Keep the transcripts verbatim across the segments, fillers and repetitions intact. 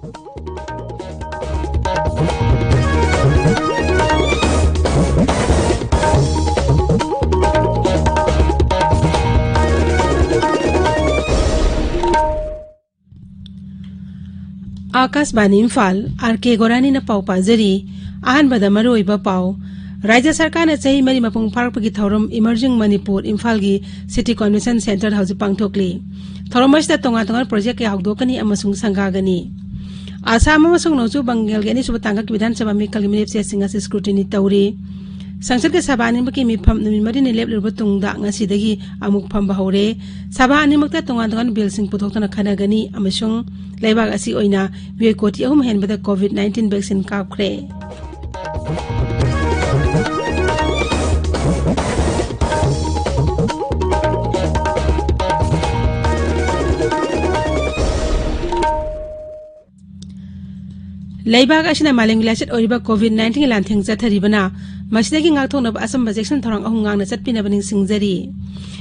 ꯑꯥꯀꯥꯁꯕꯥꯅꯤ Imphal, R ꯀꯦ ꯒꯣꯔꯥꯅꯤꯅ ꯄꯥꯎ ꯄꯥꯖꯔꯤ꯫ ꯑꯍꯥꯟꯕꯗ ꯃꯔꯨꯑꯣꯏꯕ ꯄꯥꯎ꯫ ꯔꯥꯖ꯭ꯌ ꯁꯔꯀꯥꯔꯅ ꯆꯍꯤ ꯃꯔꯤ ꯃꯄꯨꯡ ꯐꯥꯔꯛꯄꯒꯤ ꯊꯧꯔꯝ ꯏꯃꯔꯖꯤꯡ ꯃꯅꯤꯄꯨꯔ ꯏꯝꯐꯥꯜꯒꯤ ꯁꯤꯇꯤ ꯀꯟꯚꯦꯟꯁꯟ ꯁꯦꯟꯇꯔꯗ ꯍꯧꯖꯤꯛ ꯄꯥꯡꯊꯣꯛꯂꯤ꯫ ꯊꯧꯔꯝ ꯑꯁꯤꯗ ꯇꯣꯉꯥꯟ ꯇꯣꯉꯥꯟꯕ ꯄ꯭ꯔꯣꯖꯦꯛ ꯀꯌꯥ ꯍꯧꯗꯣꯛꯀꯅꯤ ꯑꯃꯁꯨꯡ ꯁꯪꯒꯥꯒꯅꯤ꯫ ꯑꯁꯥꯝ ꯑꯃꯁꯨꯡ ꯅꯣꯡꯆꯨꯞ ꯕꯪꯒꯥꯜꯒꯤ ꯑꯅꯤꯁꯨꯕ ꯇꯥꯡꯀꯛꯀꯤ ꯕꯤꯙꯥꯟ ꯁꯚꯥ ꯃꯤꯈꯜꯒꯤ ꯃꯤꯔꯦꯞ ꯆꯦꯁꯤꯡ ꯑꯁꯤ ꯁ꯭ꯀ꯭ꯔꯨꯇꯤꯅꯤ ꯇꯧꯔꯤ꯫ ꯁꯪꯁꯠꯀꯤ ꯁꯚꯥ ꯑꯅꯤꯃꯛꯀꯤ ꯃꯤꯐꯝ ꯅꯨꯃꯤꯠ ꯃꯔꯤꯅꯤ ꯂꯦꯞꯂꯨꯔꯕ ꯇꯨꯡꯗ ꯉꯁꯤꯗꯒꯤ ꯑꯃꯨꯛ ꯐꯝꯕ ꯍꯧꯔꯦ꯫ ꯁꯚꯥ ꯑꯅꯤꯃꯛꯇ ꯇꯣꯉꯥꯟ ꯇꯣꯉꯥꯟꯕ ꯕꯤꯜꯁꯤꯡ ꯄꯨꯊꯣꯛꯇꯨꯅ ꯈꯟꯅꯒꯅꯤ ꯑꯃꯁꯨꯡ ꯂꯩꯕꯥꯛ ꯑꯁꯤ ꯑꯣꯏꯅ ꯃꯤꯑꯣꯏ ꯀꯣꯇꯤ ꯑꯍꯨꯝ ꯍꯦꯟꯕꯗ ꯀꯣꯚꯤꯗ ꯅꯥꯏꯟꯇꯤꯟ ꯚꯦꯛꯁꯤꯟ ꯀꯥꯞꯈ꯭ꯔꯦ꯫ ꯂꯩꯕꯥꯛ ꯑꯁꯤꯅ ꯃꯥꯂꯦꯝꯒꯤ ꯂꯥꯏꯆꯠ ꯑꯣꯏꯔꯤꯕ ꯀꯣꯚꯤꯗ ꯅꯥꯏꯟꯇꯤꯟꯒꯤ ꯂꯥꯟꯊꯦꯡ ꯆꯠꯊꯔꯤꯕꯅ, ꯃꯁꯤꯗꯒꯤ ꯉꯥꯛꯊꯣꯛꯅꯕ ꯑꯆꯝꯕ ꯆꯦꯛꯁꯤꯟ ꯊꯧꯔꯥꯡ ꯑꯍꯨꯝ ꯉꯥꯛꯅ ꯆꯠꯄꯤꯅꯕ ꯅꯤꯡꯁꯤꯡꯖꯔꯤ꯫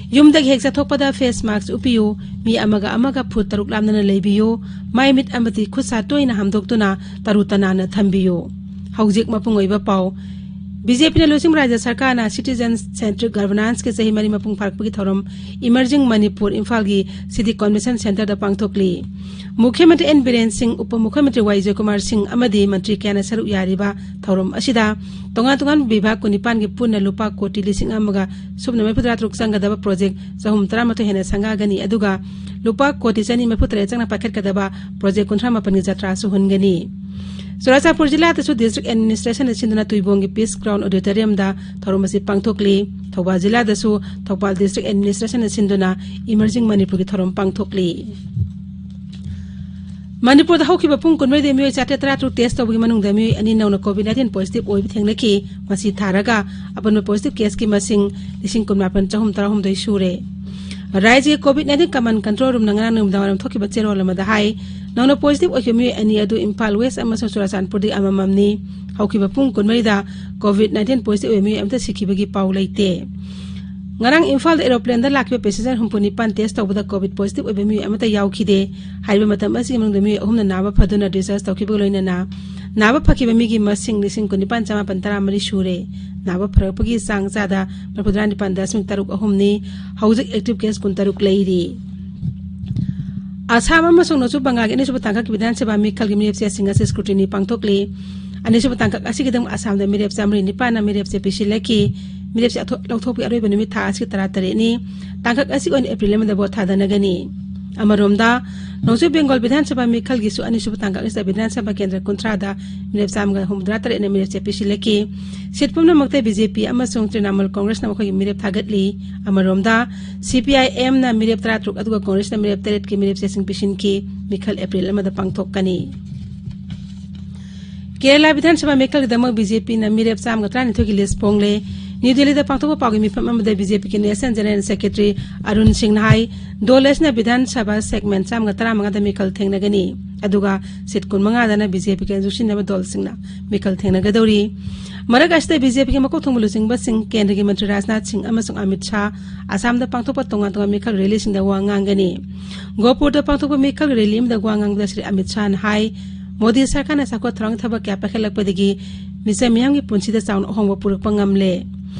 ꯌꯨꯝꯗꯒꯤ ꯍꯦꯛ ꯆꯠꯊꯣꯛꯄꯗ ꯐꯦꯁ ꯃꯥꯁ꯭ꯛ ꯎꯞꯄꯤꯌꯨ, ꯃꯤ ꯑꯃꯒ ꯑꯃꯒ ꯐꯨꯠ ꯇꯔꯨꯛ ꯂꯥꯞꯅꯅ ꯂꯩꯕꯤꯌꯨ, ꯃꯥꯏ ꯃꯤꯠ ꯑꯃꯗꯤ ꯈꯨꯠ ꯁꯥ ꯇꯣꯏꯅ ꯍꯥꯝꯗꯣꯛꯇꯨꯅ ꯇꯔꯨ ꯇꯅꯥꯟꯅ ꯊꯝꯕꯤꯌꯨ꯫ ꯍꯧꯖꯤꯛ ꯃꯄꯨꯡ ꯑꯣꯏꯕ ꯄꯥꯎ꯫ ꯕꯤ ꯖꯦ ꯄꯤꯅ ꯂꯨꯆꯤꯡꯕ ꯔꯥꯖ꯭ꯌ ꯁꯔꯀꯥꯔꯅ ꯁꯤꯇꯤꯖꯟ ꯁꯦꯟꯇ꯭ꯔꯤꯛ ꯒꯚꯔꯅꯥꯟꯁꯀꯤ ꯆꯍꯤ ꯃꯔꯤ ꯃꯄꯨꯡ ꯐꯥꯔꯛꯄꯒꯤ ꯊꯧꯔꯝ ꯏꯃꯔꯖꯤꯡ ꯃꯅꯤꯄꯨꯔ ꯏꯝꯐꯥꯜꯒꯤ ꯁꯤꯇꯤ ꯀꯟꯚꯦꯟꯁꯟ ꯁꯦꯟꯇꯔꯗ ꯄꯥꯡꯊꯣꯛꯂꯤ꯫ ꯃꯨꯈ꯭ꯌ ꯃꯟꯇ꯭ꯔꯤ ꯑꯦꯟ ꯕꯤꯔꯦꯟ ꯁꯤꯡ, ꯎꯄ ꯃꯨꯈ꯭ꯌ ꯃꯟꯇ꯭ꯔꯤ ꯋꯥꯏ ꯖꯣꯏꯀꯨꯃꯥꯔ ꯁꯤꯡ ꯑꯃꯗꯤ ꯃꯟꯇ꯭ꯔꯤ ꯀꯌꯥꯅ ꯁꯔꯨꯛ ꯌꯥꯔꯤꯕ ꯊꯧꯔꯝ ꯑꯁꯤꯗ ꯇꯣꯉꯥꯟ ꯇꯣꯉꯥꯟꯕ ꯚꯤꯚꯥꯒ ꯀꯨꯟꯅꯤꯄꯥꯟꯒꯤ ꯄꯨꯟꯅ ꯂꯨꯄꯥ ꯀꯣꯇꯤ ꯂꯤꯁꯤꯡ ꯑꯃꯒ ꯁꯨꯞꯅ ꯃꯔꯤꯐꯨꯇꯔꯥ ꯇꯔꯨꯛ ꯆꯪꯒꯗꯕ ꯄ꯭ꯔꯣꯖꯦꯛ ꯆꯍꯨꯝ ꯇꯔꯥꯃꯥꯊꯣꯏ ꯍꯦꯟꯅ ꯁꯪꯒꯥꯒꯅꯤ, ꯑꯗꯨꯒ ꯂꯨꯄꯥ ꯀꯣꯇꯤ ꯆꯅꯤ ꯃꯔꯤꯐꯨꯇꯔꯦꯠ ꯆꯪꯅ ꯄꯥꯏꯈꯠꯀꯗꯕ ꯄ꯭ꯔꯣꯖꯦꯛ ꯀꯨꯟꯊ꯭ꯔꯥ ꯃꯥꯄꯟꯒꯤ ꯖꯇ꯭ꯔꯥꯁꯨ ꯍꯨꯟꯒꯅꯤ꯫ ꯆꯨꯔꯥꯆꯥꯟꯄꯨꯔ ꯖꯤꯂꯥꯗꯁꯨ ꯗꯤꯁꯇ꯭ꯔꯤꯛ ꯑꯦꯗꯃꯤꯅꯤꯁꯇ꯭ꯔꯦꯁꯟꯅ ꯁꯤꯟꯗꯨꯅ ꯇꯨꯏꯕꯣꯡꯒꯤ ꯄꯤꯁ ꯒ꯭ꯔꯥꯎꯟ ꯑꯣꯗꯤꯇꯣꯔꯤꯌꯝꯗ ꯊꯧꯔꯝ ꯑꯁꯤ ꯄꯥꯡꯊꯣꯛꯂꯤ꯫ ꯊꯧꯕꯥꯜ ꯖꯤꯂꯥꯗꯁꯨ ꯊꯧꯕꯥꯜ ꯗꯤꯁꯇ꯭ꯔꯤꯛ ꯑꯦꯗꯃꯤꯅꯤꯁꯇ꯭ꯔꯦꯁꯟꯅ ꯁꯤꯟꯗꯨꯅ ꯏꯃꯔꯖꯤꯡ ꯃꯅꯤꯄꯨꯔꯒꯤ ꯊꯧꯔꯝ ꯄꯥꯡꯊꯣꯛꯂꯤ꯫ ꯃꯅꯤꯄꯨꯔꯗ ꯍꯧꯈꯤꯕ ꯄꯨꯡ ꯀꯨꯟꯃꯔꯤꯗ ꯃꯤꯑꯣꯏ ꯆꯥꯇ꯭ꯔꯦꯠ ꯇꯔꯥꯇꯔꯨꯛ ꯇꯦꯁ ꯇꯧꯕꯒꯤ ꯃꯅꯨꯡꯗ ꯃꯤꯑꯣꯏ ꯑꯅꯤ ꯅꯧꯅ ꯀꯣꯚꯤꯗ ꯅꯥꯏꯟꯇꯤꯟ ꯄꯣꯖꯤꯇꯤꯚ ꯑꯣꯏꯕ ꯊꯦꯡꯅꯈꯤ꯫ ꯃꯁꯤ ꯊꯥꯔꯒ ꯑꯄꯨꯟꯕ ꯄꯣꯖꯤꯇꯤꯚ ꯀꯦꯁꯀꯤ ꯃꯁꯤꯡ ꯂꯤꯁꯤꯡ ꯀꯨꯟꯃꯥꯄꯟ ꯆꯍꯨꯝ ꯇꯔꯥꯍꯨꯝꯗꯣꯏ ꯁꯨꯔꯦ꯫ ꯔꯥꯖ꯭ꯌꯒꯤ ꯀꯣꯚꯤꯗ ꯅꯥꯏꯟꯇꯤꯟ ꯀꯃꯥꯟ ꯀꯟꯇ꯭ꯔꯣꯜ ꯔꯨꯝꯅ ꯉꯔꯥꯡ ꯅꯨꯃꯤꯗꯥꯡꯋꯥꯏꯔꯝ ꯊꯣꯛꯈꯤꯕ ꯆꯦꯔꯣꯜ ꯑꯃꯗ ꯍꯥꯏ, ꯅꯧꯅ ꯄꯣꯖꯤꯇꯤꯚ ꯑꯣꯏꯈꯤꯕ ꯃꯤꯑꯣꯏ ꯑꯅꯤ ꯑꯗꯨ ꯏꯝꯐꯥꯜ ꯋꯦꯁ ꯑꯃꯁꯨꯡ ꯆꯨꯔꯥꯆꯥꯟꯄꯨꯔꯗꯒꯤ ꯑꯃꯃꯝꯅꯤ꯫ ꯍꯧꯈꯤꯕ ꯄꯨꯡ ꯀꯨꯟꯃꯔꯤꯗ ꯀꯣꯚꯤꯗ ꯅꯥꯏꯟꯇꯤꯟ ꯄꯣꯖꯤꯇꯤꯚ ꯑꯣꯏꯕ ꯃꯤꯑꯣꯏ ꯑꯃꯠꯇ ꯁꯤꯈꯤꯕꯒꯤ ꯄꯥꯎ ꯂꯩꯇꯦ꯫ ꯉꯔꯥꯡ ꯏꯝꯐꯥꯜꯗ ꯑꯦꯔꯣꯄ꯭ꯂꯦꯟꯗ ꯂꯥꯛꯈꯤꯕ ꯄꯦꯁꯦꯟꯖꯔ ꯍꯨꯝꯐꯨ ꯅꯤꯄꯥꯟ ꯇꯦꯁ ꯇꯧꯕꯗ ꯀꯣꯚꯤꯗ ꯄꯣꯖꯤꯇꯤꯚ ꯑꯣꯏꯕ ꯃꯤꯑꯣꯏ ꯑꯃꯠꯇ ꯌꯥꯎꯈꯤꯗꯦ꯫ ꯍꯥꯏꯔꯤꯕ ꯃꯇꯝ ꯑꯁꯤꯒꯤ ꯃꯅꯨꯡꯗ ꯃꯤꯑꯣꯏ ꯑꯍꯨꯝꯅ ꯅꯥꯕ ꯐꯗꯨꯅ ꯗꯤꯁꯆꯥꯔꯖ ꯇꯧꯈꯤꯕꯒ ꯂꯣꯏꯅꯅ ꯅꯥꯕ ꯐꯈꯤꯕ ꯃꯤꯒꯤ ꯃꯁꯤꯡ ꯂꯤꯁꯤꯡ ꯀꯨꯟꯅꯤꯄꯥꯟ ꯆꯥꯃꯥꯄꯟ ꯇꯔꯥꯃꯔꯤ ꯁꯨꯔꯦ꯫ ꯅꯥꯕ ꯐꯔꯛꯄꯒꯤ ꯆꯥꯡ ꯆꯥꯗ ꯃꯔꯤꯐꯨꯇꯔꯥ ꯅꯤꯄꯥꯟ ꯗꯁꯃꯤꯛ ꯇꯔꯨꯛ ꯑꯍꯨꯝꯅꯤ꯫ ꯍꯧꯖꯤꯛ ꯑꯦꯛꯇꯤꯚ ꯀꯦꯁ ꯀꯨꯟꯇꯔꯨꯛ ꯂꯩꯔꯤ꯫ ꯑꯁꯥꯝ ꯑꯃꯁꯨꯡ ꯅꯣꯡꯆꯨꯞ ꯕꯪꯒꯥꯜꯒꯤ ꯑꯅꯤꯁꯨꯕ ꯇꯥꯡꯀꯛꯀꯤ ꯕꯤꯙꯥꯟ ꯁꯚꯥ ꯃꯤꯈꯜꯒꯤ ꯃꯤꯔꯦꯞꯆꯦꯁꯤꯡ ꯑꯁꯤ ꯁ꯭ꯀ꯭ꯔꯨꯇꯤꯅꯤ ꯄꯥꯡꯊꯣꯛꯂꯤ꯫ ꯑꯅꯤꯁꯨꯕ ꯇꯥꯡꯀꯛ ꯑꯁꯤꯒꯤꯗꯃꯛ ꯑꯁꯥꯝꯗ ꯃꯤꯔꯦꯞꯆꯦ ꯃꯔꯤ ꯅꯤꯄꯥꯟꯅ ꯃꯤꯔꯦꯞꯆꯦ ꯄꯤꯁꯤꯜꯂꯛꯈꯤ꯫ ꯃꯤꯔꯦꯞꯆꯦ ꯑꯊꯣ-, ꯂꯧꯊꯣꯛꯄꯒꯤ ꯑꯔꯣꯏꯕ ꯅꯨꯃꯤꯠ ꯊꯥ ꯑꯁꯤꯒꯤ ꯇꯔꯥꯇꯔꯦꯠꯅꯤ꯫ ꯇꯥꯡꯀꯛ ꯑꯁꯤꯒꯤ ꯑꯣꯏꯅ ꯑꯦꯄ꯭ꯔꯤꯜ ꯑꯃꯗ ꯚꯣꯠ ꯊꯥꯗꯅꯒꯅꯤ꯫ ꯑꯃꯔꯣꯝꯗ, ꯅꯣꯡꯆꯨꯞ ꯕꯦꯡꯒꯣꯜ ꯕꯤꯙꯥꯟ ꯁꯚꯥ ꯃꯤꯈꯜꯒꯤꯁꯨ ꯑꯅꯤꯁꯨꯕ ꯇꯥꯡꯀꯛ ꯑꯁꯤꯗ ꯕꯤꯙꯥꯟ ꯁꯚꯥ ꯀꯦꯟꯗ꯭ꯔ ꯀꯨꯟꯊ꯭ꯔꯥꯗ ꯃꯤꯔꯦꯞ ꯆꯥꯝꯃꯒ ꯍꯨꯝꯐꯨꯇꯔꯥ ꯇꯔꯦꯠꯅ ꯃꯤꯔꯦꯞꯆꯦ ꯄꯤꯁꯤꯜꯂꯛꯈꯤ꯫ ꯁꯤꯠ ꯄꯨꯝꯅꯃꯛꯇ ꯕꯤ ꯖꯦ ꯄꯤ ꯑꯃꯁꯨꯡ ꯇ꯭ꯔꯤꯅꯥꯃꯨꯜ ꯀꯣꯡꯒ꯭ꯔꯦꯁꯅ ꯃꯈꯣꯏꯒꯤ ꯃꯤꯔꯦꯞ ꯊꯥꯒꯠꯂꯤ꯫ ꯑꯃꯔꯣꯝꯗ, ꯁꯤ ꯄꯤ ꯑꯥꯏ ꯑꯦꯝꯅ ꯃꯤꯔꯦꯞ ꯇꯔꯥꯇꯔꯨꯛ ꯑꯗꯨꯒ ꯀꯣꯡꯒ꯭ꯔꯦꯁꯅ ꯃꯤꯔꯦꯞ ꯇꯔꯦꯠꯀꯤ ꯃꯤꯔꯦꯞꯆꯦꯁꯤꯡ ꯄꯤꯁꯤꯟꯈꯤ꯫ ꯃꯤꯈꯜ ꯑꯦꯄ꯭ꯔꯤꯜ ꯑꯃꯗ ꯄꯥꯡꯊꯣꯛꯀꯅꯤ꯫ ꯀꯦꯔꯂꯥ ꯕꯤꯙꯥꯟ ꯁꯚꯥ ꯃꯤꯈꯜꯒꯤꯗꯃꯛ ꯕꯤ ꯖꯦ ꯄꯤꯅ ꯃꯤꯔꯦꯞ ꯆꯥꯝꯃꯒ ꯇꯔꯥꯅꯤꯊꯣꯏꯒꯤ ꯂꯤꯁ ꯐꯣꯡꯂꯦ꯫ ꯅ꯭ꯌꯨ ꯗꯦꯜꯂꯤꯗ ꯄꯥꯡꯊꯣꯛꯄ ꯄꯥꯎꯒꯤ ꯃꯤꯐꯝ ꯑꯃꯗ ꯕꯤ ꯖꯦ ꯄꯤꯒꯤ ꯅꯦꯁꯅꯦꯜ ꯖꯦꯅꯔꯦꯜ ꯁꯦꯀ꯭ꯔꯦꯇꯔꯤ ꯑꯔꯨꯟ ꯁꯤꯡꯅ ꯍꯥꯏ, ꯗꯣꯜ ꯑꯁꯤꯅ ꯕꯤꯙꯥꯟ ꯁꯚꯥ ꯁꯦꯒꯃꯦꯟ ꯆꯥꯝꯃꯒ ꯇꯔꯥꯃꯉꯥꯗ ꯃꯤꯈꯜ ꯊꯦꯡꯅꯒꯅꯤ, ꯑꯗꯨꯒ ꯁꯤꯠ ꯀꯨꯟꯃꯉꯥꯗꯅ ꯕꯤ ꯖꯦ ꯄꯤꯒ ꯂꯨꯆꯤꯟꯅꯕ ꯗꯣꯜꯁꯤꯡꯅ ꯃꯤꯈꯜ ꯊꯦꯡꯅꯒꯗꯧꯔꯤ꯫ ꯃꯔꯛ ꯑꯁꯤꯗ ꯕꯤ ꯖꯦ ꯄꯤꯒꯤ ꯃꯀꯣꯛ ꯊꯣꯡꯕ ꯂꯨꯆꯤꯡꯕꯁꯤꯡ, ꯀꯦꯟꯗ꯭ꯔꯒꯤ ꯃꯟꯇ꯭ꯔꯤ ꯔꯥꯖꯅꯥꯊ ꯁꯤꯡ ꯑꯃꯁꯨꯡ ꯑꯃꯤꯠ ꯁꯥꯍ ꯑꯁꯥꯝꯗ ꯄꯥꯡꯊꯣꯛꯄ ꯇꯣꯉꯥꯟ ꯇꯣꯉꯥꯟꯕ ꯃꯤꯈꯜ ꯔꯦꯂꯤꯁꯤꯡꯗ ꯋꯥ ꯉꯥꯡꯒꯅꯤ꯫ ꯒꯣꯍꯄꯨꯔꯗ ꯄꯥꯡꯊꯣꯛꯄ ꯃꯤꯈꯜ ꯔꯦꯂꯤ ꯑꯃꯗ ꯋꯥ ꯉꯥꯡꯕꯗ ꯁ꯭ꯔꯤ ꯑꯃꯤꯠ ꯁꯥꯍꯅ ꯍꯥꯏ, ꯃꯣꯗꯤ ꯁꯔꯀꯥꯔꯅ ꯆꯥꯎꯈꯠ ꯊꯧꯔꯥꯡꯒꯤ ꯊꯕꯛ ꯀꯌꯥ ꯄꯥꯏꯈꯠꯂꯛꯄꯗꯒꯤ ꯃꯤꯆꯝ ꯃꯤꯌꯥꯝꯒꯤ ꯄꯨꯟꯁꯤꯗ ꯆꯥꯎꯅ ꯑꯍꯣꯡꯕ ꯄꯨꯔꯛꯄ ꯉꯝꯂꯦ꯫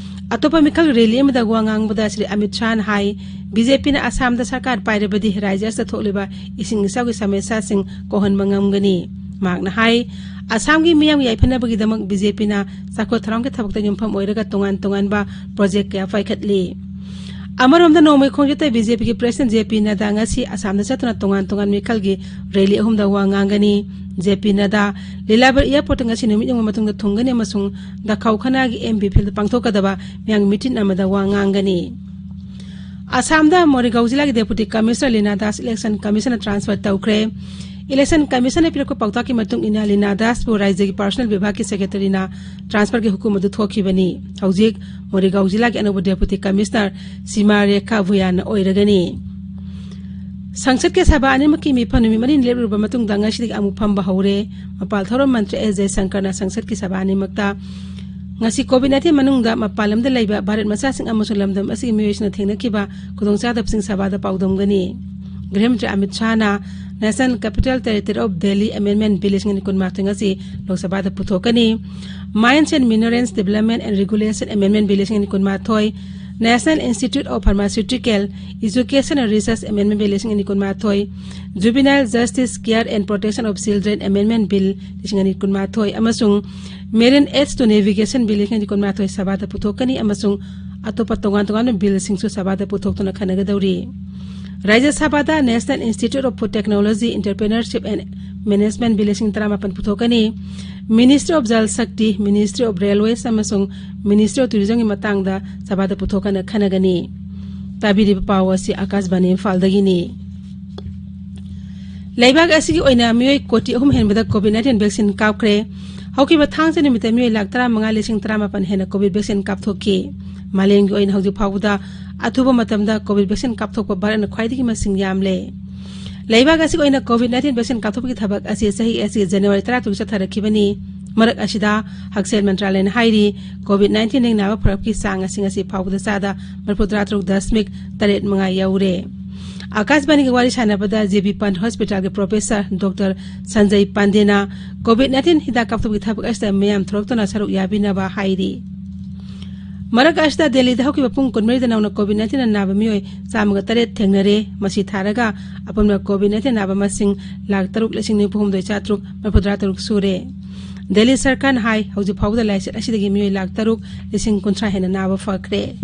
ꯑꯇꯣꯞꯄ ꯃꯤꯈꯜ ꯔꯦꯂꯤ ꯑꯃꯗ ꯋꯥ ꯉꯥꯡꯕꯗ ꯁ꯭ꯔꯤ ꯑꯃꯤꯠ ꯁꯥꯍꯅ ꯍꯥꯏ, ꯕꯤ ꯖꯦ ꯄꯤꯅ ꯑꯁꯥꯝꯗ ꯁꯔꯀꯥꯔ ꯄꯥꯏꯔꯕꯗꯤ ꯔꯥꯖ꯭ꯌ ꯑꯁꯤꯗ ꯊꯣꯛꯂꯤꯕ ꯏꯁꯤꯡ ꯏꯆꯥꯎꯒꯤ ꯁꯃꯁ꯭ꯌꯥꯁꯤꯡ ꯀꯣꯛꯍꯟꯕ ꯉꯝꯒꯅꯤ꯫ ꯃꯍꯥꯛꯅ ꯍꯥꯏ, ꯑꯁꯥꯝꯒꯤ ꯃꯤꯌꯥꯝꯒꯤ ꯌꯥꯏꯐꯅꯕꯒꯤꯗꯃꯛ ꯕꯤ ꯖꯦ ꯄꯤꯅ ꯆꯥꯎꯈꯠ ꯊꯧꯔꯥꯡꯒꯤ ꯊꯕꯛꯇ ꯌꯨꯝꯐꯝ ꯑꯣꯏꯔꯒ ꯇꯣꯉꯥꯟ ꯇꯣꯉꯥꯟꯕ ꯄ꯭ꯔꯣꯖꯦꯛ ꯀꯌꯥ ꯄꯥꯏꯈꯠꯂꯤ꯫ ꯑꯃꯔꯣꯝꯗ, ꯅꯣꯡꯃꯩ ꯈꯣꯡꯆꯠꯇ ꯕꯤ ꯖꯦ ꯄꯤꯒꯤ ꯄ꯭ꯔꯦꯁꯤꯗꯦꯟꯠ ꯖꯦ ꯄꯤ ꯅꯗꯥ ꯉꯁꯤ ꯑꯁꯥꯝꯗ ꯆꯠꯇꯨꯅ ꯇꯣꯉꯥꯟ ꯇꯣꯉꯥꯟ ꯃꯤꯈꯜꯒꯤ ꯔꯦꯂꯤ ꯑꯍꯨꯝꯗ ꯋꯥ ꯉꯥꯡꯒꯅꯤ꯫ ꯖꯦ ꯄꯤ ꯅꯗꯥ ꯂꯤꯂꯥꯕꯔ ꯑꯦꯌꯔꯄꯣꯔꯠꯇ ꯉꯁꯤ ꯅꯨꯃꯤꯠ ꯌꯨꯡꯕ ꯃꯇꯨꯡꯗ ꯊꯨꯡꯒꯅꯤ ꯑꯃꯁꯨꯡ ꯗꯈꯧ ꯈꯅꯥꯒꯤ ꯑꯦꯝ ꯕꯤ ꯐꯤꯜꯗ ꯄꯥꯡꯊꯣꯛꯀꯗꯕ ꯃꯤꯌꯥꯝꯒꯤ ꯃꯤꯇꯤꯟ ꯑꯃꯗ ꯋꯥ ꯉꯥꯡꯒꯅꯤ꯫ ꯑꯁꯥꯝꯗ ꯃꯣꯔꯤꯒꯥꯎ ꯖꯤꯂꯥꯒꯤ deputy commissioner Lina Das election ꯀꯃꯤꯁꯟꯅ ꯇ꯭ꯔꯥꯟꯁꯐꯔ ꯇꯧꯈ꯭ꯔꯦ꯫ ꯏꯂꯦꯛꯁꯟ ꯀꯃꯤꯁꯟꯅ ꯄꯤꯔꯛꯄ ꯄꯥꯎꯇꯥꯛꯀꯤ ꯃꯇꯨꯡ ꯏꯟꯅ ꯂꯤꯅꯥ ꯗꯥꯁꯄꯨ ꯔꯥꯖ꯭ꯌꯒꯤ ꯄꯔꯁꯣꯅꯦꯜ ꯕꯤꯚꯥꯒꯀꯤ ꯁꯦꯀ꯭ꯔꯦꯇꯔꯤꯅ ꯇ꯭ꯔꯥꯟꯁꯐꯔꯒꯤ ꯍꯨꯀꯨꯝ ꯑꯗꯨ ꯊꯣꯛꯈꯤꯕꯅꯤ꯫ ꯍꯧꯖꯤꯛ ꯃꯣꯔꯤꯒꯥꯎ ꯖꯤꯂꯥꯒꯤ ꯑꯅꯧꯕ ꯗꯦꯄꯨꯇꯤ ꯀꯃꯤꯁꯅꯔ ꯁꯤꯃꯥ ꯔꯦꯈꯥ ꯚꯨꯌꯥꯟꯅ ꯑꯣꯏꯔꯒꯅꯤ꯫ ꯁꯪꯁꯠꯀꯤ ꯁꯚꯥ ꯑꯅꯤꯃꯛꯀꯤ ꯃꯤꯐꯝ ꯅꯨꯃꯤꯠ ꯃꯔꯤꯅꯤ ꯂꯦꯞꯂꯨꯔꯕ ꯃꯇꯨꯡꯗ ꯉꯁꯤꯗꯒꯤ ꯑꯃꯨꯛ ꯐꯝꯕ ꯍꯧꯔꯦ꯫ ꯃꯄꯥꯜ ꯊꯧꯔꯝ ꯃꯟꯇ꯭ꯔꯤ ꯑꯦꯁ ꯖꯌꯁꯪꯀꯔꯅ ꯁꯪꯁꯠꯀꯤ ꯁꯚꯥ ꯑꯅꯤꯃꯛꯇ ꯉꯁꯤ COVID nineteen ꯃꯅꯨꯡꯗ ꯃꯄꯥꯟ ꯂꯝꯗ ꯂꯩꯕ ꯚꯥꯔꯠ ꯃꯆꯥꯁꯤꯡ ꯑꯃꯁꯨꯡ ꯂꯝꯗꯝ ꯑꯁꯤꯒꯤ ꯃꯤꯑꯣꯏꯁꯤꯡꯅ ꯊꯦꯡꯅꯈꯤꯕ ꯈꯨꯗꯣꯡꯆꯥꯗꯕꯁꯤꯡ ꯁꯚꯥꯗ ꯄꯥꯎꯗꯝꯒꯅꯤ꯫ ꯒ꯭ꯔꯍ ꯃꯟꯇ꯭ꯔꯤ Amit ꯁꯥꯍꯅ National Capital Territory of Delhi Amendment Bill ꯂꯤꯁꯤꯡ ꯑꯅꯤ ꯀꯨꯟꯃꯥꯊꯣꯏ ꯉꯁꯤ ꯂꯣꯛ ꯁꯚꯥꯗ ꯄꯨꯊꯣꯛꯀꯅꯤ꯫ Mines and Minerals Development and Regulation Amendment Bill ꯂꯤꯁꯤꯡ ꯑꯅꯤ ꯀꯨꯟꯃꯥꯊꯣꯏ, National Institute of Pharmaceutical Education and Research Amendment Bill ꯂꯤꯁꯤꯡ ꯑꯅꯤ ꯀꯨꯟꯃꯥꯊꯣꯏ, Juvenile Justice Care and Protection of Children Amendment Bill ꯂꯤꯁꯤꯡ ꯑꯅꯤ ꯀꯨꯟꯃꯥꯊꯣꯏ ꯑꯃꯁꯨꯡ Marine Aid to Navigation Bill ꯂꯤꯁꯤꯡ ꯑꯅꯤ ꯀꯨꯟꯃꯥꯊꯣꯏ ꯁꯚꯥꯗ ꯄꯨꯊꯣꯛꯀꯅꯤ ꯑꯃꯁꯨꯡ ꯑꯇꯣꯞꯄ ꯇꯣꯉꯥꯟ ꯇꯣꯉꯥꯟꯕ ꯕꯤꯜꯁꯤꯡꯁꯨ ꯁꯚꯥꯗ ꯄꯨꯊꯣꯛꯇꯨꯅ ꯈꯟꯅꯒꯗꯧꯔꯤ꯫ ꯔꯥꯖ꯭ꯌ ꯁꯚꯥꯗ National Institute of Food Technology, Entrepreneurship and Management Bill ꯂꯤꯁꯤꯡ ꯇꯔꯥꯃꯥꯄꯟ ꯄꯨꯊꯣꯛꯀꯅꯤ꯫ Ministry of Jal Shakti, Ministry of Railways ꯑꯃꯁꯨꯡ Ministry of Tourismꯒꯤ ꯃꯇꯥꯡꯗ ꯁꯚꯥꯗ ꯄꯨꯊꯣꯛꯀꯅ ꯈꯟꯅꯒꯅꯤ꯫ ꯇꯥꯕꯤꯔꯤꯕ ꯄꯥꯎ ꯑꯁꯤ ꯑꯥꯀꯥꯁꯕꯥꯅꯤ ꯏꯝꯐꯥꯜꯗꯒꯤꯅꯤ꯫ ꯂꯩꯕꯥꯛ ꯑꯁꯤꯒꯤ ꯑꯣꯏꯅ ꯃꯤꯑꯣꯏ ꯀꯣꯇꯤ ꯑꯍꯨꯝ ꯍꯦꯟꯕꯗ COVID nineteen vaccine ꯀꯥꯞꯈ꯭ꯔꯦ꯫ ꯍꯧꯈꯤꯕ ꯊꯥꯡꯖ ꯅꯨꯃꯤꯠꯇ ꯃꯤꯑꯣꯏ ꯂꯥꯈ ꯇꯔꯥꯃꯉꯥ ꯂꯤꯁꯤꯡ ꯇꯔꯥꯃꯥꯄꯟ ꯍꯦꯟꯅ COVID vaccine ꯀꯥꯞꯊꯣꯛꯈꯤ꯫ ꯃꯥꯂꯦꯝꯒꯤ ꯑꯣꯏꯅ ꯍꯧꯖꯤꯛ ꯐꯥꯎꯕꯗ ꯑꯊꯨꯕ ꯃꯇꯝꯗ COVID vaccine ꯀꯥꯞꯊꯣꯛꯄ ꯚꯥꯔꯠꯅ ꯈ꯭ꯋꯥꯏꯗꯒꯤ ꯃꯁꯤꯡ ꯌꯥꯝꯂꯦ꯫ ꯂꯩꯕꯥꯛ ꯑꯁꯤꯒꯤ ꯑꯣꯏꯅ COVID nineteen vaccine ꯀꯥꯞꯊꯣꯛꯄꯒꯤ ꯊꯕꯛ ꯑꯁꯤ ꯆꯍꯤ ꯑꯁꯤꯒꯤ ꯖꯅꯋꯥꯔꯤ ꯇꯔꯥꯇꯔꯨꯛ ꯆꯠꯊꯔꯛꯈꯤꯕꯅꯤ꯫ ꯃꯔꯛ ꯑꯁꯤꯗ ꯍꯛꯁꯦꯜ ꯃꯟꯇ꯭ꯔꯥꯂꯌꯅ ꯍꯥꯏꯔꯤ, COVID nineteen ꯗꯒꯤ ꯅꯥꯕ ꯐꯔꯛꯄꯒꯤ ꯆꯥꯡ ꯑꯁꯤ ꯉꯁꯤ ꯐꯥꯎꯕꯗ ꯆꯥꯗ ꯃꯔꯤꯐꯨꯇꯔꯥ ꯇꯔꯨꯛ ꯗꯁꯃꯤꯛ ꯇꯔꯦꯠ ꯃꯉꯥ ꯌꯧꯔꯦ꯫ ꯑꯥꯀꯥꯁꯕꯥꯅꯤꯒ ꯋꯥꯔꯤ ꯁꯥꯟꯅꯕꯗ J B Pant Hospitalꯒꯤ professor Doctor Sanjay ꯄꯥꯟꯗꯦꯅ COVID nineteen ꯍꯤꯗꯥꯛ ꯀꯥꯞꯊꯣꯛꯄꯒꯤ ꯊꯕꯛ ꯑꯁꯤꯗ ꯃꯤꯌꯥꯝ ꯊꯣꯛꯂꯛꯇꯨꯅ ꯁꯔꯨꯛ ꯌꯥꯕꯤꯅꯕ ꯍꯥꯏꯔꯤ꯫ ꯃꯔꯛ ꯑꯁꯤꯗ ꯗꯦꯜꯂꯤꯗ ꯍꯧꯈꯤꯕ ꯄꯨꯡ ꯀꯨꯟꯃꯔꯤꯗ ꯅꯧꯅ COVID nineteenꯅ ꯅꯥꯕ ꯃꯤꯑꯣꯏ ꯆꯥꯝꯃꯒ ꯇꯔꯦꯠ ꯊꯦꯡꯅꯔꯦ꯫ ꯃꯁꯤ ꯊꯥꯔꯒ ꯑꯄꯨꯟꯕ COVID nineteen ꯅꯥꯕ ꯃꯁꯤꯡ ꯂꯥꯈ ꯇꯔꯨꯛ ꯂꯤꯁꯤꯡ ꯅꯤꯐꯨ ꯍꯨꯝꯗꯣꯏ ꯆꯥꯇ꯭ꯔꯨꯛ ꯃꯔꯤꯐꯨꯇꯔꯥ ꯇꯔꯨꯛ ꯁꯨꯔꯦ꯫ ꯗꯦꯜꯂꯤ ꯁꯔꯀꯥꯔꯅ ꯍꯥꯏ, ꯍꯧꯖꯤꯛ ꯐꯥꯎꯕꯗ ꯂꯥꯏꯆꯠ ꯑꯁꯤꯗꯒꯤ ꯃꯤꯑꯣꯏ ꯂꯥꯈ ꯇꯔꯨꯛ ꯂꯤꯁꯤꯡ ꯀꯨꯟꯊ꯭ꯔꯥ ꯍꯦꯟꯅ ꯅꯥꯕ ꯐꯈ꯭ꯔꯦ꯫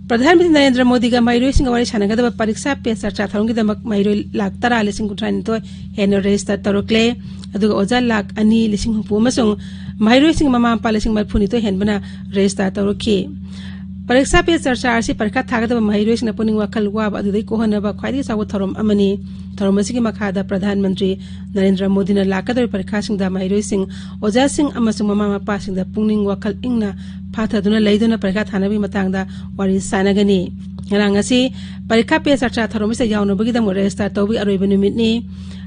ꯄ꯭ꯔꯙꯥꯟ ꯃꯟꯇ꯭ꯔꯤ ꯅꯔꯦꯟꯗ꯭ꯔ ꯃꯣꯗꯤꯒ ꯃꯍꯩꯔꯣꯏꯁꯤꯡꯒ ꯋꯥꯔꯤ ꯁꯥꯟꯅꯒꯗꯕ ꯄꯔꯤꯈꯥ ꯄꯦ ꯆꯔꯆꯥ ꯊꯧꯔꯝꯒꯤꯗꯃꯛ ꯃꯍꯩꯔꯣꯏ ꯂꯥꯈ ꯇꯔꯥ ꯂꯤꯁꯤꯡ ꯀꯨꯟꯊ꯭ꯔꯥ ꯅꯤꯊꯣꯏ ꯍꯦꯟꯅ register ꯇꯧꯔꯛꯂꯦ꯫ ꯑꯗꯨꯒ ꯑꯣꯖꯥ ꯂꯥꯈ ꯑꯅꯤ ꯂꯤꯁꯤꯡ ꯍꯨꯝꯐꯨ ꯑꯃꯁꯨꯡ ꯃꯍꯩꯔꯣꯏꯁꯤꯡꯒꯤ ꯃꯃꯥ ꯃꯄꯥ ꯂꯤꯁꯤꯡ ꯃꯔꯤꯐꯨ ꯅꯤꯊꯣꯏ ꯍꯦꯟꯕꯅ register ꯇꯧꯔꯛꯈꯤ꯫ ꯄꯔꯤꯈꯥ ꯄꯦ ꯆꯔꯆꯥ ꯑꯁꯤ ꯄꯔꯤꯈꯥ ꯊꯥꯒꯗꯕ ꯃꯍꯩꯔꯣꯏꯁꯤꯡꯅ ꯄꯨꯛꯅꯤꯡ ꯋꯥꯈꯜ ꯋꯥꯕ ꯑꯗꯨꯗꯒꯤ ꯀꯣꯛꯍꯟꯅꯕ ꯈ꯭ꯋꯥꯏꯗꯒꯤ ꯆꯥꯎꯕ ꯊꯧꯔꯝ ꯑꯃꯅꯤ꯫ ꯊꯧꯔꯝ ꯑꯁꯤꯒꯤ ꯃꯈꯥꯗ ꯄ꯭ꯔꯙꯥꯟ ꯃꯟꯇ꯭ꯔꯤ ꯅꯔꯦꯟꯗ꯭ꯔ ꯃꯣꯗꯤꯅ ꯂꯥꯛꯀꯗꯧꯔꯤꯕ ꯄꯔꯤꯈꯥꯁꯤꯡꯗ ꯃꯍꯩꯔꯣꯏꯁꯤꯡ, ꯑꯣꯖꯥꯁꯤꯡ ꯑꯃꯁꯨꯡ ꯃꯃꯥ ꯃꯄꯥꯁꯤꯡꯗ ꯄꯨꯛꯅꯤꯡ ꯋꯥꯈꯜ ꯏꯪꯅ ꯐꯥꯊꯗꯨꯅ ꯂꯩꯗꯨꯅ ꯄꯔꯤꯈꯥ ꯊꯥꯅꯕꯒꯤ ꯃꯇꯥꯡꯗ ꯋꯥꯔꯤ ꯁꯥꯟꯅꯒꯅꯤ꯫ ꯉꯔꯥꯡ ꯑꯁꯤ ꯄꯔꯤꯈꯥ ꯄꯦ ꯆꯔꯆꯥ ꯊꯧꯔꯝ ꯑꯁꯤꯗ ꯌꯥꯎꯅꯕꯒꯤꯗꯃꯛ register ꯇꯧꯕꯒꯤ ꯑꯔꯣꯏꯕ ꯅꯨꯃꯤꯠꯅꯤ꯫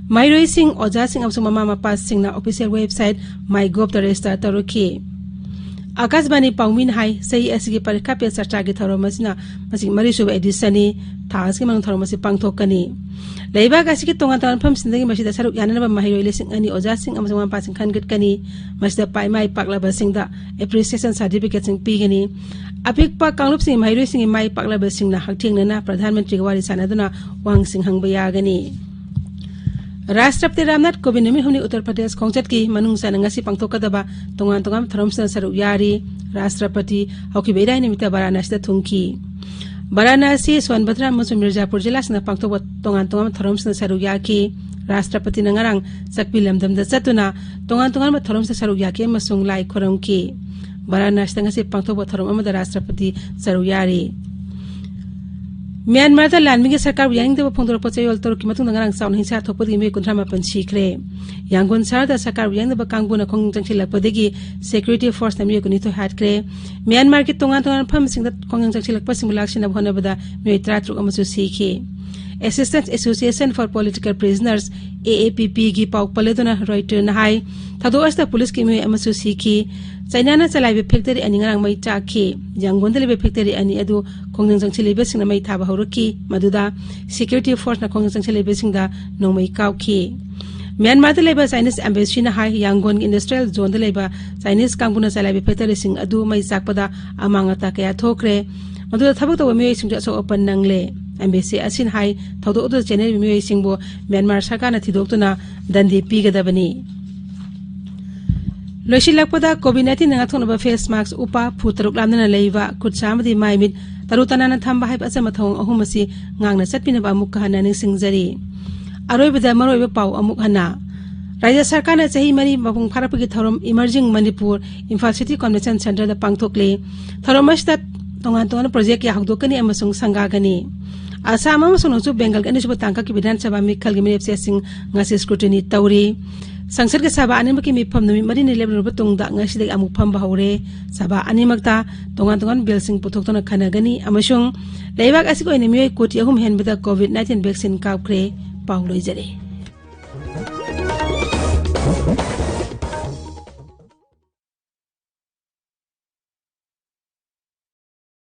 ꯃꯍꯩꯔꯣꯏꯁꯤꯡ, ꯑꯣꯖꯥꯁꯤꯡ ꯑꯃꯁꯨꯡ ꯃꯃꯥ ꯃꯄꯥꯁꯤꯡꯅ official website MyGovꯇ register ꯇꯧꯔꯛꯈꯤ꯫ ꯑꯀꯥꯁꯕꯥꯅꯤ ꯄꯥꯎꯃꯤꯅ ꯍꯥꯏ, ꯆꯍꯤ ꯑꯁꯤꯒꯤ ꯄꯔꯤꯈꯥ ꯄꯦ ꯆꯔꯆꯥꯒꯤ ꯊꯧꯔꯝ ꯑꯁꯤꯅ ꯃꯁꯤꯒꯤ ꯃꯔꯤꯁꯨꯕ editionꯅꯤ꯫ ꯊꯥ ꯑꯁꯤꯒꯤ ꯃꯅꯨꯡ ꯊꯧꯔꯝ ꯑꯁꯤ ꯄꯥꯡꯊꯣꯛꯀꯅꯤ꯫ ꯂꯩꯕꯥꯛ ꯑꯁꯤꯒꯤ ꯇꯣꯉꯥꯟ ꯇꯣꯉꯥꯟꯕ ꯃꯐꯝꯁꯤꯡꯗꯒꯤ ꯃꯁꯤꯗ ꯁꯔꯨꯛ ꯌꯥꯅꯅꯕ ꯃꯍꯩꯔꯣꯏ ꯂꯤꯁꯤꯡ ꯑꯅꯤ ꯑꯣꯖꯥꯁꯤꯡ ꯑꯃꯁꯨꯡ ꯃꯃꯥ ꯃꯄꯥꯁꯤꯡ ꯈꯟꯒꯠꯀꯅꯤ꯫ ꯃꯁꯤꯗ ꯄꯥꯏ-, ꯃꯥꯏ ꯄꯥꯛꯂꯕꯁꯤꯡꯗ appreciation certificateꯁꯤꯡ ꯄꯤꯒꯅꯤ꯫ ꯑꯄꯤꯛꯄ ꯀꯥꯡꯂꯨꯞꯁꯤꯡꯒꯤ ꯃꯍꯩꯔꯣꯏꯁꯤꯡꯒꯤ ꯃꯥꯏ ꯄꯥꯛꯂꯕꯁꯤꯡꯅ ꯍꯛꯊꯦꯡꯅꯅ ꯄ꯭ꯔꯙꯥꯟ ꯃꯟꯇ꯭ꯔꯤꯒ ꯋꯥꯔꯤ ꯁꯥꯟꯅꯗꯨꯅ ꯋꯥꯍꯪꯁꯤꯡ ꯍꯪꯕ ꯌꯥꯒꯅꯤ꯫ ꯔꯥꯁꯇ꯭ꯔꯄꯇꯤ ꯔꯥꯝꯅꯥꯊ ꯀꯣꯕꯤꯟꯗ ꯅꯨꯃꯤꯠ ꯍꯨꯝꯅꯤ ꯎꯠꯇꯔ ꯄ꯭ꯔꯗꯦꯁ ꯈꯣꯡꯆꯠꯀꯤ ꯃꯅꯨꯡ ꯆꯟꯅ ꯉꯁꯤ ꯄꯥꯡꯊꯣꯛꯀꯗꯕ ꯇꯣꯉꯥꯟ ꯇꯣꯉꯥꯟꯕ ꯊꯧꯔꯝꯁꯤꯡꯗ ꯁꯔꯨꯛ ꯌꯥꯔꯤ꯫ ꯔꯥꯁꯇ꯭ꯔꯄꯇꯤ ꯍꯧꯈꯤꯕ ꯏꯔꯥꯏ ꯅꯨꯃꯤꯠꯇ ꯕꯔꯥꯅꯥꯁꯤꯗ ꯊꯨꯡꯈꯤ꯫ ꯕꯔꯥꯅꯥꯁꯤ, ꯁꯣꯟꯚꯗ꯭ꯔ ꯑꯃꯁꯨꯡ ꯃꯤꯔꯖꯥꯄꯨꯔ ꯖꯤꯂꯥꯁꯤꯡꯗ ꯄꯥꯡꯊꯣꯛꯄ ꯇꯣꯉꯥꯟ ꯇꯣꯉꯥꯟꯕ ꯊꯧꯔꯝꯁꯤꯡꯗ ꯁꯔꯨꯛ ꯌꯥꯈꯤ꯫ ꯔꯥꯁꯇ꯭ꯔꯄꯇꯤꯅ ꯉꯔꯥꯡ ꯆꯛꯄꯤ ꯂꯝꯗꯝꯗ ꯆꯠꯇꯨꯅ ꯇꯣꯉꯥꯟ ꯇꯣꯉꯥꯟꯕ ꯊꯧꯔꯝꯁꯤꯡꯗ ꯁꯔꯨꯛ ꯌꯥꯈꯤ ꯑꯃꯁꯨꯡ ꯂꯥꯏ ꯈꯨꯔꯨꯝꯈꯤ꯫ ꯕꯔꯥꯅꯥꯁꯤꯗ ꯉꯁꯤ ꯄꯥꯡꯊꯣꯛꯄ ꯊꯧꯔꯝ ꯑꯃꯗ ꯔꯥꯁꯇ꯭ꯔꯄꯇꯤ ꯁꯔꯨꯛ ꯌꯥꯔꯤ꯫ ꯃ꯭ꯌꯥꯟꯃꯥꯔꯗ ꯂꯥꯟꯃꯤꯒꯤ ꯁꯔꯀꯥꯔꯕꯨ ꯌꯥꯅꯤꯡꯗꯕ ꯐꯣꯡꯗꯣꯔꯛꯄ ꯆꯌꯣꯜ ꯇꯔꯨꯛꯀꯤ ꯃꯇꯨꯡꯗ ꯉꯔꯥꯡ ꯆꯥꯎꯅ ꯍꯤꯡꯁꯥ ꯊꯣꯛꯄꯗꯒꯤ ꯃꯤꯑꯣꯏ ꯀꯨꯟꯊ꯭ꯔꯥ ꯃꯥꯄꯟ ꯁꯤꯈ꯭ꯔꯦ꯫ ꯌꯥꯡꯒꯣꯟ ꯁꯍꯔꯗ ꯁꯔꯀꯥꯔꯕꯨ ꯌꯥꯅꯤꯡꯗꯕ ꯀꯥꯡꯕꯨꯅ ꯈꯣꯡꯖꯪ ꯆꯪꯁꯤꯜꯂꯛꯄꯗꯒꯤ security forceꯅ ꯃꯤꯑꯣꯏ ꯀꯨꯟꯅꯤꯊꯣꯏ ꯍꯥꯠꯈ꯭ꯔꯦ꯫ ꯃ꯭ꯌꯥꯟꯃꯥꯔꯒꯤ ꯇꯣꯉꯥꯟ ꯇꯣꯉꯥꯟꯕ ꯃꯐꯝꯁꯤꯡꯗ ꯈꯣꯡꯖꯪ ꯆꯪꯁꯤꯜꯂꯛꯄꯁꯤꯡꯕꯨ ꯂꯥꯛꯁꯤꯟꯅꯕ ꯍꯣꯠꯅꯕꯗ ꯃꯤꯑꯣꯏ ꯇꯔꯥꯇꯔꯨꯛ ꯑꯃꯁꯨ ꯁꯤꯈꯤ꯫ Assistance Association for Political Prisoners, AAPPꯒꯤ ꯄꯥꯎ ꯄꯜꯂꯗꯨꯅ ꯔꯣꯏꯇꯔꯅ ꯍꯥꯏ, ꯊꯧꯗꯣꯛ ꯑꯁꯤꯗ ꯄꯨꯂꯤꯁꯀꯤ ꯃꯤꯑꯣꯏ ꯑꯃꯁꯨ ꯁꯤꯈꯤ꯫ ꯆꯥꯏꯅꯥꯅ ꯆꯂꯥꯏꯕ factory ꯑꯅꯤ ꯉꯔꯥꯡ ꯃꯩ ꯆꯥꯛꯈꯤ꯫ ꯌꯥꯡꯒꯣꯟꯗ ꯂꯩꯕ factory ꯑꯅꯤ ꯑꯗꯨ ꯈꯣꯡꯖꯪ ꯆꯪꯁꯤꯜꯂꯤꯕꯁꯤꯡꯅ ꯃꯩ ꯊꯥꯕ ꯍꯧꯔꯛꯈꯤ꯫ ꯃꯗꯨꯗ security forceꯅ ꯈꯣꯡꯖꯪ ꯆꯪꯁꯤꯜꯂꯤꯕꯁꯤꯡꯗ ꯅꯣꯡꯃꯩ ꯀꯥꯞꯈꯤ꯫ ꯃ꯭ꯌꯥꯟꯃꯥꯔꯗ ꯂꯩꯕ Chinese embassyꯅ ꯍꯥꯏ, ꯌꯥꯡꯒꯣꯟꯒꯤ industrial zoneꯗ ꯂꯩꯕ Chinese ꯀꯥꯡꯕꯨꯅ ꯆꯂꯥꯏꯕ factoryꯁꯤꯡ ꯑꯗꯨ ꯃꯩ ꯆꯥꯛꯄꯗ ꯑꯃꯥꯡ ꯑꯇꯥ ꯀꯌꯥ ꯊꯣꯛꯈ꯭ꯔꯦ꯫ ꯃꯗꯨꯗ ꯊꯕꯛ ꯇꯧꯕ ꯃꯤꯑꯣꯏꯁꯤꯡꯁꯨ ꯑꯁꯣꯛ ꯑꯄꯟ ꯅꯪꯂꯦ꯫ Embassy ꯑꯁꯤꯅ ꯍꯥꯏ, ꯊꯧꯗꯣꯛ ꯑꯗꯨꯗ ꯆꯦꯟꯅꯔꯤꯕ ꯃꯤꯑꯣꯏꯁꯤꯡꯕꯨ ꯃ꯭ꯌꯥꯟꯃꯥꯔ ꯁꯔꯀꯥꯔꯅ ꯊꯤꯗꯣꯛꯇꯨꯅ ꯗꯟꯗꯤ ꯄꯤꯒꯗꯕꯅꯤ꯫ ꯂꯣꯏꯁꯤꯜꯂꯛꯄꯗ, COVID nineteenꯅ ꯉꯥꯛꯊꯣꯛꯅꯕ face mask ꯎꯞꯄ, ꯐꯨꯠ ꯇꯔꯨꯛ ꯂꯥꯞꯅꯅ ꯂꯩꯕ, ꯈꯨꯠ ꯁꯥ ꯑꯃꯗꯤ ꯃꯥꯏ ꯃꯤꯠ ꯇꯔꯨ ꯇꯅꯥꯟꯅ ꯊꯝꯕ ꯍꯥꯏꯕ ꯑꯆꯝꯕ ꯊꯧꯑꯣꯡ ꯑꯍꯨꯝ ꯑꯁꯤ ꯉꯥꯛꯅ ꯆꯠꯄꯤꯅꯕ ꯑꯃꯨꯛꯀ ꯍꯟꯅ ꯅꯤꯡꯁꯤꯡꯖꯔꯤ꯫ ꯑꯔꯣꯏꯕꯗ ꯃꯔꯨꯑꯣꯏꯕ ꯄꯥꯎ ꯑꯃꯨꯛ ꯍꯟꯅ꯫ ꯔꯥꯖ꯭ꯌ ꯁꯔꯀꯥꯔꯅ ꯆꯍꯤ ꯃꯔꯤ ꯃꯄꯨꯡ ꯐꯥꯔꯛꯄꯒꯤ ꯊꯧꯔꯝ Emerging Manipur, Imphal City Convention Centreꯗ ꯄꯥꯡꯊꯣꯛꯂꯤ꯫ ꯊꯧꯔꯝ ꯑꯁꯤꯗ ꯇꯣꯉꯥꯟ ꯇꯣꯉꯥꯟꯕ project ꯀꯌꯥ ꯍꯧꯗꯣꯛꯀꯅꯤ ꯑꯃꯁꯨꯡ ꯁꯪꯒꯥꯒꯅꯤ꯫ ꯑꯁꯥꯝ ꯑꯃꯁꯨꯡ ꯅꯣꯡꯆꯨꯞ ꯕꯦꯡꯒꯜꯒꯤ ꯑꯅꯤꯁꯨꯕ ꯇꯥꯡꯀꯛꯀꯤ ꯕꯤꯙꯥꯟ ꯁꯚꯥ ꯃꯤꯈꯜꯒꯤ ꯃꯤꯔꯦꯞꯆꯦꯁꯤꯡ ꯉꯁꯤ scrutiny ꯇꯧꯔꯤ꯫ ꯁꯪꯁꯠꯀꯤ ꯁꯚꯥ ꯑꯅꯤꯃꯛꯀꯤ ꯃꯤꯐꯝ ꯅꯨꯃꯤꯠ ꯃꯔꯤꯅꯤ ꯂꯦꯞꯂꯨꯔꯕ ꯇꯨꯡꯗ ꯉꯁꯤꯗꯒꯤ ꯑꯃꯨꯛ ꯐꯝꯕ ꯍꯧꯔꯦ꯫ ꯁꯚꯥ ꯑꯅꯤꯃꯛꯇ ꯇꯣꯉꯥꯟ ꯇꯣꯉꯥꯟꯕ billꯁꯤꯡ ꯄꯨꯊꯣꯛꯇꯨꯅ ꯈꯟꯅꯒꯅꯤ ꯑꯃꯁꯨꯡ ꯂꯩꯕꯥꯛ ꯑꯁꯤꯒꯤ ꯑꯣꯏꯅ ꯃꯤꯑꯣꯏ ꯀꯣꯇꯤ ꯑꯍꯨꯝ ꯍꯦꯟꯕꯗ COVID nineteen vaccine ꯀꯥꯞꯈ꯭ꯔꯦ꯫ ꯄꯥꯎ ꯂꯣꯏꯖꯔꯦ꯫